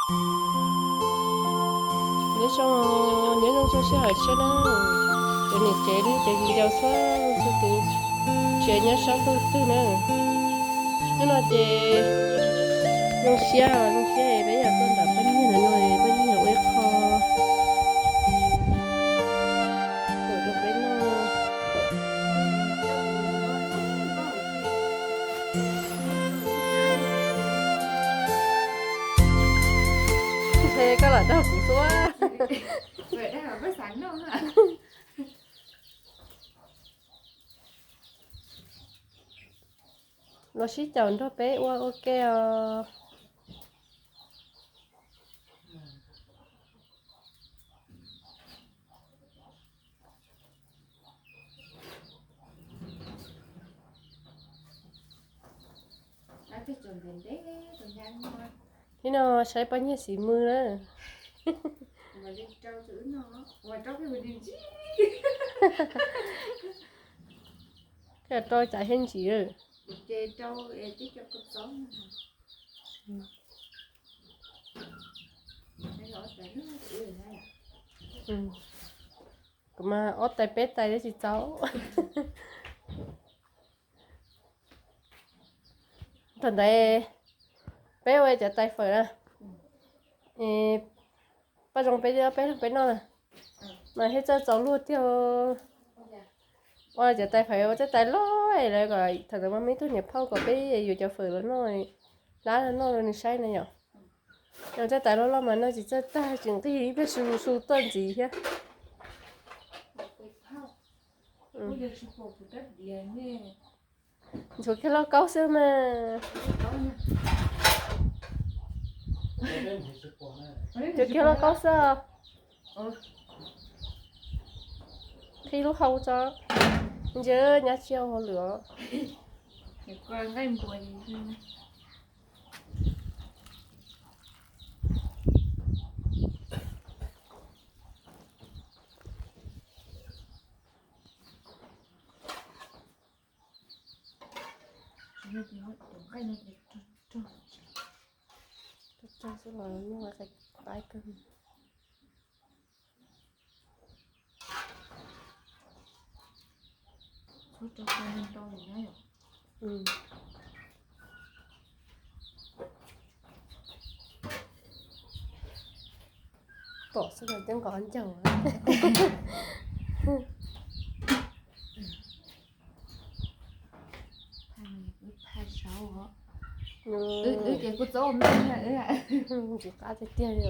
Nyob zoo, nyob zoo txog sij hawm tshiab na, cov niam tsev thiab cov viv ncaus txhua leej txhua tus, tsis hais nyob sab ntuj twg na. Hnub no ces zoo siab, zoo siab peb yog tuaj nram poj niam no, poj niam ua ib qho tuaj rau peb noj. Ntshe koj lam dag kuv xwb. Los sib caum nrog peb ua ua ke os. Hnub no saib poj niam xim mws na. Koj rau cas thiab ntsim. Kuv mas ob tais peb tais thiab tsis txaus. Thaum ntawd peb ua cov tais fawm na, Paj Zoo peb, peb peb noj na, mas thiaj txawj txaus luag tiag. Ua cov tais fawm ua tej tais loj lawm kom thaum ntawd mas muaj ib tug niam phauj kom peb yuav cov fawm los noj, hlab los noj rau nws saib na yom. Cov tais loj loj mas noj tsis txawj tag, tsis nqig, ib pliag su su tuaj ntxiv thiab. Nchuav kiag lauj kaub xwb mas. Nchuav kiag lauj kaub xwb. Qhib lub hau tso. Ntsia nyab tsis hauj lwm os. Rog xwb los nyuaj qaib kawg. Pom xwb los coob nqos ncaug. Wb ces kuv txob me ntsis qab tiag tiag li.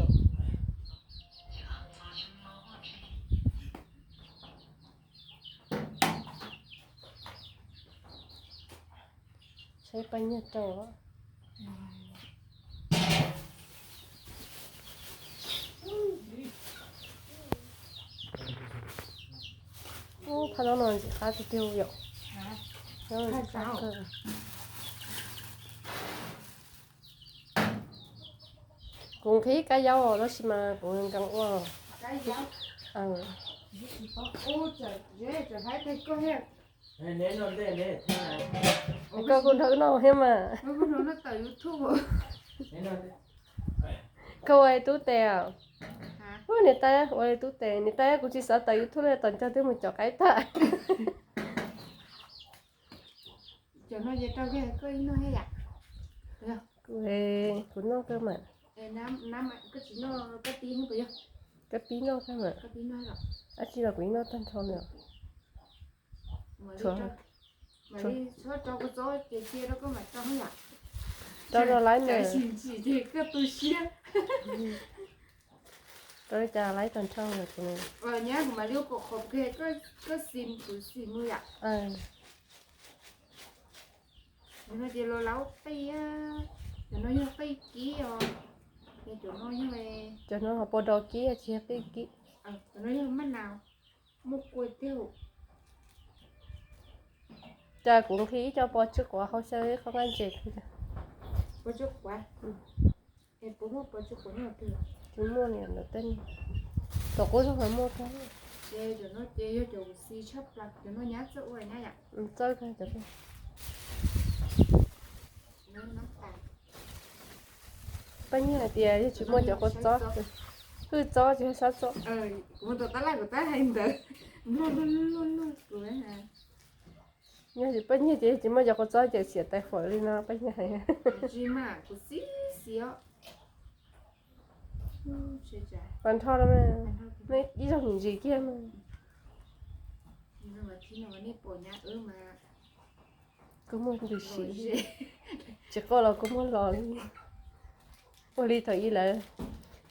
Saib paj nyiaj rau. Ub, phaj zaub no ntxim qab tiag tiag yom. Zaub no ntxim qab kawg. Kuv nqhis kab yaub tab sis mas kuv nkees ua. Koj kuj nrog wb noj thiab mas. Koj ua li tub tes os? Ub, niam tais ua li tub tes, niam tais kuv tsis xav tawm YouTube li, tom ncauj twb mus com qaib tag. Kuv, kuv noj kawg mas. Koj pib noj kawg mas. Dab tsi los kuv yeej noj tag nrho li os. Rau rau laib na. Rau li cas laib tag nrho. Nyab kuv mam li ua kom qhov, koj xim kuv xim mus yom. Cov no ces los laub qij, cov no yog qij kib os. Cov no yog, cov no ho pos dos kib tsis yog qij kib. Cov no yog maj nas, muaj kua tiag. Cas kuv nqhis ib co pos tsib quav hauv xyaw ib qho nqaij ntses. Pos tsib quav. Tsis muaj li ntawd tej, tom qub zog mas muaj kawg. Cov no ces yog cov kuv xim tshaj plaws, cov no nyab txawj ua nyab yom. Txawj kawg cov. Paj Nyiag hais tias yog tsis muaj cov kua txob, hwj txob tsis sab txob. Yog tsis Paj Nyiag ces yog tsis muaj cov kua txob ces xiam tais fawm li no Paj Nyiag hais. Pas nrho no, ib zaug nim ntsis kiag mas. Kuj muaj ntws si, tsis quaj los kuj muaj los li. Ua li thaum ub lawv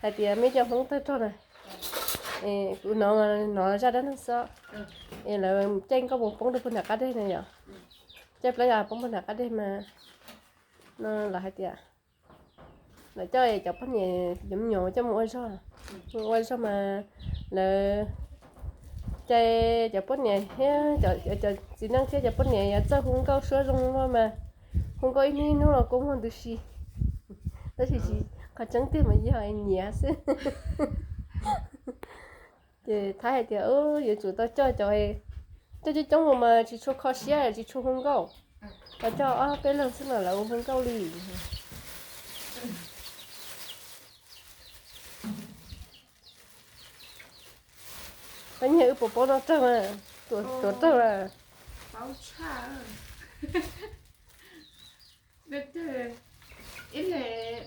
hais tias meb cov Hmoob tawg rog na, kuv hnov hnov zaj dab neeg xwb, es lawv caij nkauj mus poob rau puag nram qab deg na yom, caij plab yas poob puag nram qab deg mas, no lawv hais tias lawv coj cov poj niam cov me nyuam coj mus ua zog, mus ua zog mas lawv cais cov poj niam thiab, cov txiv neej thiab cov poj niam yuav txawj hu nkauj suab zoo no mas hu nkauj ib hnub ib hnub los kuj muaj ntws si, tab sis tsis, qhov tseeb tiag mas yog nyiav xwb. Ces Thaib hais tias yuav tsum tau coj cov, coj coob coob mus mas tsis tshua kho siab tsis tshua hu nkauj, tau coj ob peb leeg xwb mas lawv ua hu nkauj li. Paj Nyiag wb puas paub noj rawg mas, tuav rawg mas. Ib leeg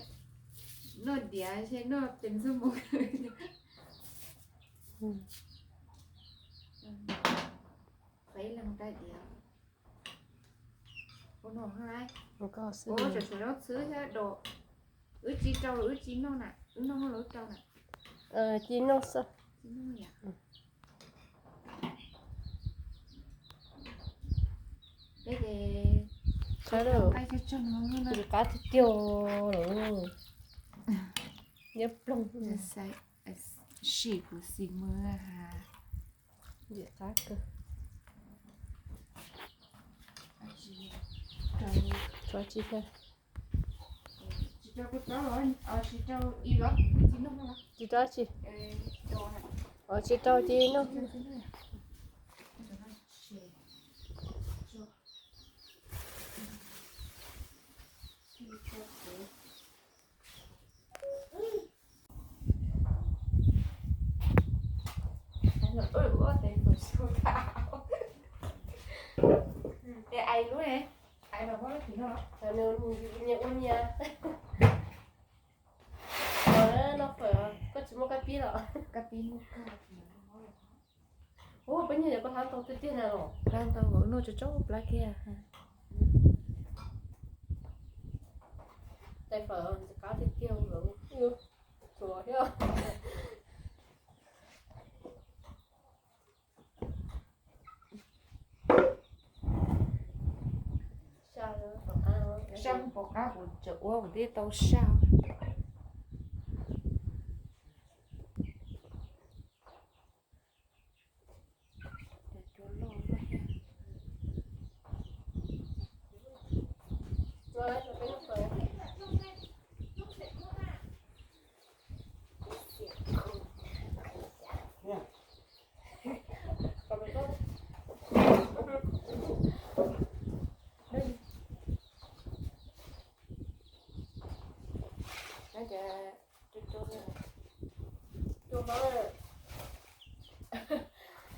noj diav noj pes ntxog mus. Ib leeg noj diav. Ua no, tshuav zaub txhwb thiab do, wb tsis rau los wb tsis noj na, wb noj los wb rau na. Tsis noj xwb. Peb ces qab tiag tiag lawm. Nyob ploog. Sim kuv sim mus ha. Qab kawg. Tsis tau tsi. Tsis tau tsi no. Nws nyias ua nyias. Noj fawm koj tsis muaj kab pib los? Ua peb nyiag yog koj hlab ntau tiag tiag na los? Hlab ntau, noj tso tso plab kiag. Tais fawm qab tiag tiag lawm. Tsuav thiab. Saj pom qab kuv tseem ua kuv thiaj tau saj.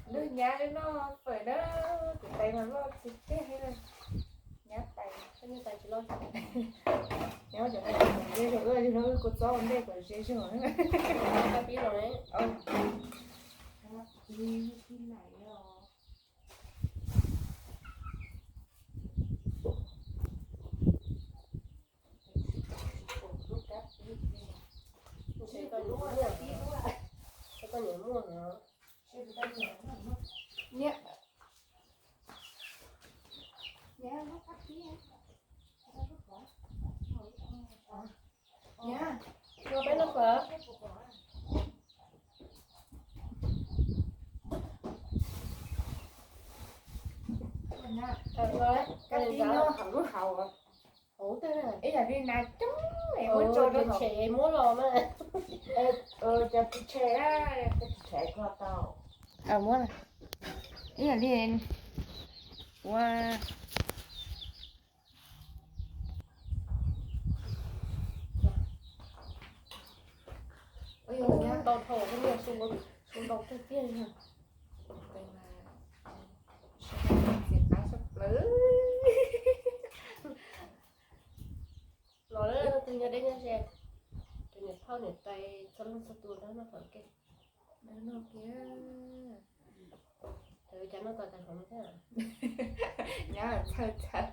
Nws nyab noj fawm na, kuv tais mas loj tsis tiag li. Nyab tais, nyab tais tsis loj. Nyab cov tais ze zog, ua kua txob ua ntej kom ze zog. Ib yam li nas coob es muab tso rau hauv. Tshem muab los na. Cov ris tshem, ris tshem koj tau. Ib yam li ua. Ntau dhau, su ntau tiag tiag. Txiv qab sab plaws. Los lawm, tus nyob deb nyob ze, tus niam phauj niam tais txhua leej txhua tus nrog noj thaum kawg. Noj kiag. Txawm cas noj tau tas hov no thiab. Nyob txhawj txhawj.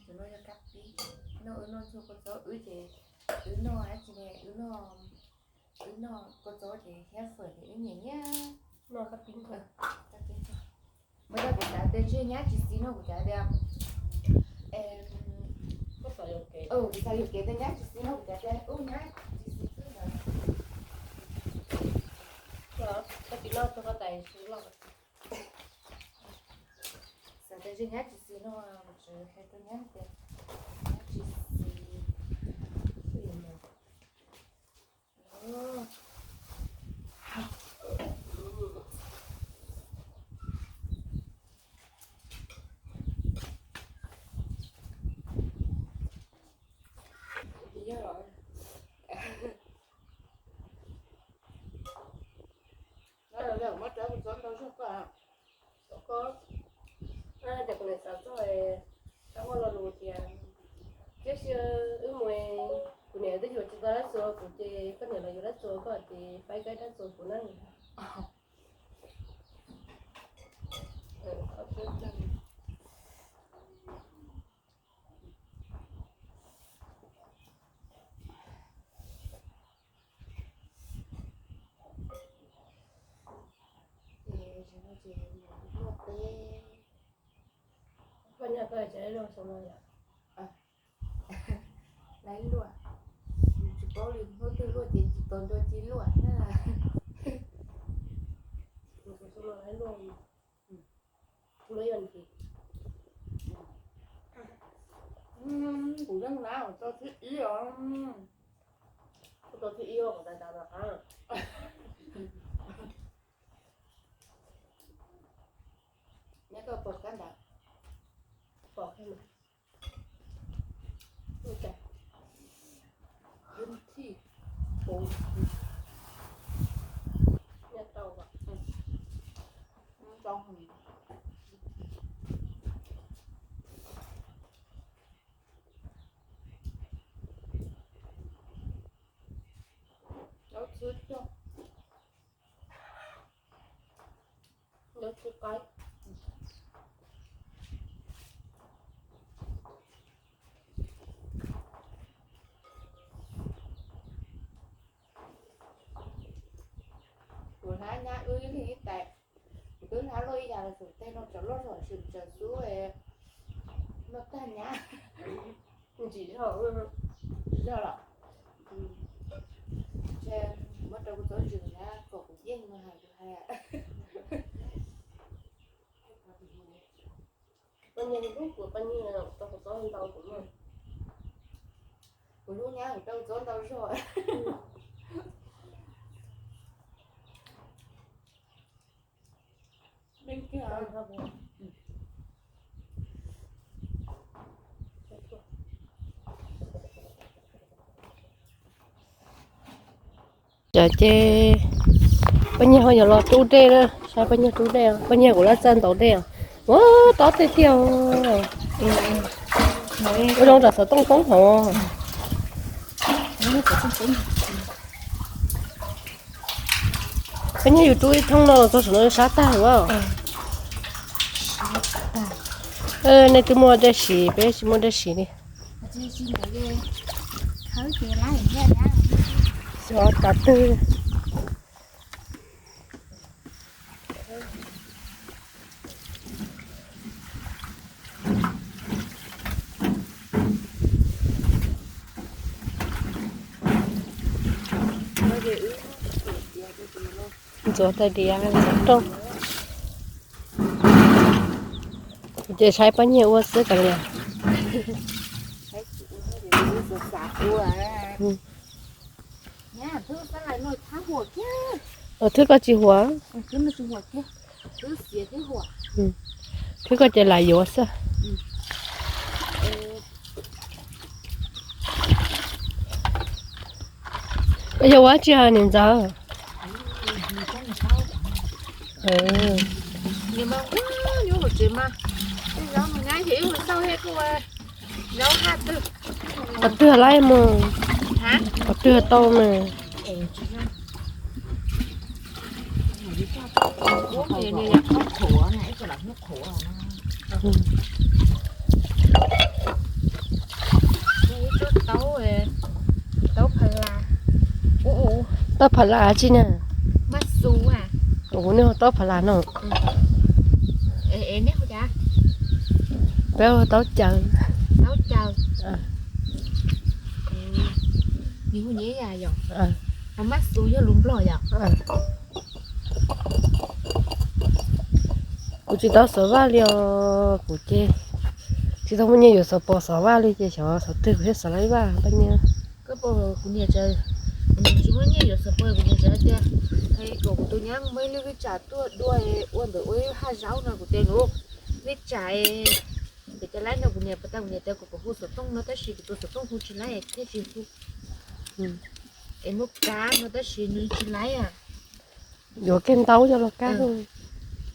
Tus no yog kab pib. Noj wb noj ntxuag kua txob wb ces wb noj dab tsi ne, wb noj, wb noj kua txob ces thiab fawm ces wb nyiam nyiam noj kab pib ntxuag. Muaj cov kuv cav tias ntsej nyab tsis xis no kuv cav tias, kuv xav yuam kev tias nyab tsis xis no kuv cav tias ub nyab tsis xis xwb ntawd. Kab pib noj txog koj tais xwb los. Xav tias ntsej nyab tsis xis no, kuv tsis hais rau nyab tias nyab tsis xis. Muab rau kuv txob ntau zog koj. Koj, ces kuv niam xav txog, xav ua lo lus tias, tib si wb mus, kuv niam twb yuav tsis tau dab tsi rau kuv ces koj niam los yuav dab tsi rau koj ces faib koj dab tsi rau kuv na. Poj niam koj tseem luaj xyoo no yom? Laiv luaj, tsis paub li hnub twg luaj ces tsis tau nco cia luaj na. Xyoo no laiv luaj. Kuv yeej laiv tau thib ib os. Kuv tau thib ib os, kuv tais tas rov qab. Nyob koj pom kab ntawd. Pom kab ntawd. Ib thij, nyob tau, nyob tau. Lawv txhwb coj, lawv txhwb qaib. Kuv hnab nyab wb ib leeg ib tais, kuv twb hnab luaj ib yam los xum tej no tsam loj zog sim tsawm xub, noj tag nyab. Ntsim zog, zog los. Ntshe muab rau kuv txob ntsws na kom kuv yeej no hais kuv hais. Poj niam lub kuv poj niam rau kuv txob ntau kuv no. Kuv lub nyab kuv rau kuv txob ntau zog. Cov ces poj niam ho yuav los rub dej na, saib poj niam rub dej, poj niam kuv laj txawj ntaus dej os. Ua tob tej tiag. Ua zoo tsam xov tooj poob hauv. Peb nyiag yus rub ib thoob no los txog saum no sab tag lawm. Nej twb muaj dej siv, peb tsis muaj dej siv li. Xyov tas twg. Ntxuav tais diav ntxuav rooj. Ces saib pab nyiag ua xwb kav liam. Thwb koj tsis huam. Thwb koj ces lam yuav xwb. Koj yog ua dab tsi niam ntxawm? Qhov twg laib mus? Qhov twg tau mas? Taub pha la tsi na? Ua nej hu taub pha la no. Peb hu taub caws. Kuv tsis tau xov vaj li os, kuv ces tsis tau muaj nyiaj yuav xov pos xov vaj li ces xyov xov twg kuv thiaj xov lawv vaj paj nyiaj. Kuv niam, kuv niam tsis muaj nyiaj yuav xov pos, kuv niam txawm tias, kom kuv tus nyab muab ib lub vij tsam tuaj dua, ua ntawm ua ib haj zaub no, kuv tias nws vij tsam pem cov laib no, kuv niam pas tas kuv niam tias kom hu xov tooj no tab sis kuv tus xov tooj hu tsis laib thiaj tsis hu. Es muab kab no tab sis nws tsis laib. Yuav kiag ntaub coj los kab.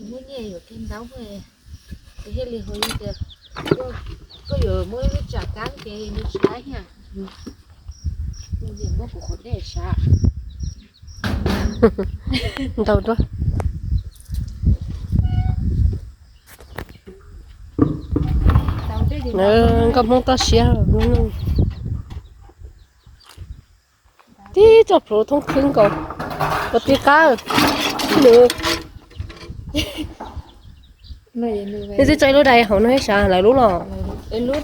Muab nyiaj yuav kiag ntaub, es thiaj li hu li tias koj yuav muab ib lub tsam kab ces nws tsis laib thiab. Kuv niam muab kuv qhov dej sav ntau dua. Nkauj Hmoob toj siab. Tib tsob plhuav thoob khwb nkaus, ua tib qab. Nej twb tso ib lub dais hauv no thiab sav lawv lub los. Hluas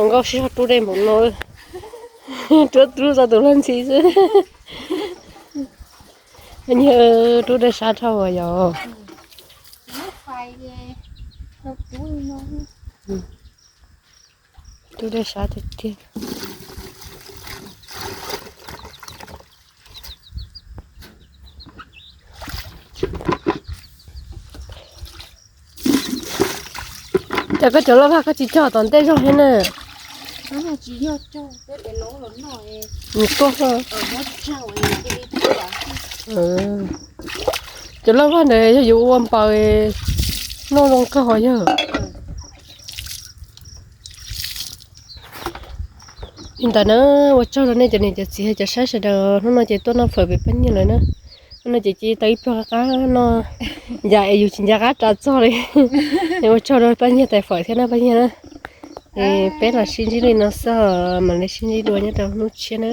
nkauj sib zog rub dej npaum no, rub rub txog tus hlub ntxhi xwb. Nyiag rub dej sab dhau yom. Rub dej sab tiag tiag. Cas koj cov laj vaj koj tsis cog tom ntej zog thiab na? Nws tuaj. Cov laj vaj ntawd yog yuav ua npaws noj zoo kawg hos yog. Li ntawd na, ua tsaug rau nej cov niam cov txiv cov saib sawv daws, hnub no ces tuaj noj fawm pem Paj Nyiag lawm na. Hnub no ces cia tau ib pluag qab qab noj, yam es yus tsis nco qab tsa txog li. Es ua tsaug rau Paj Nyiag tais fawm thiab na Paj Nyiag na. Es peb los sib ntsib li no xwb, mam li sib ntsib dua nyob rau hnub tshiab na.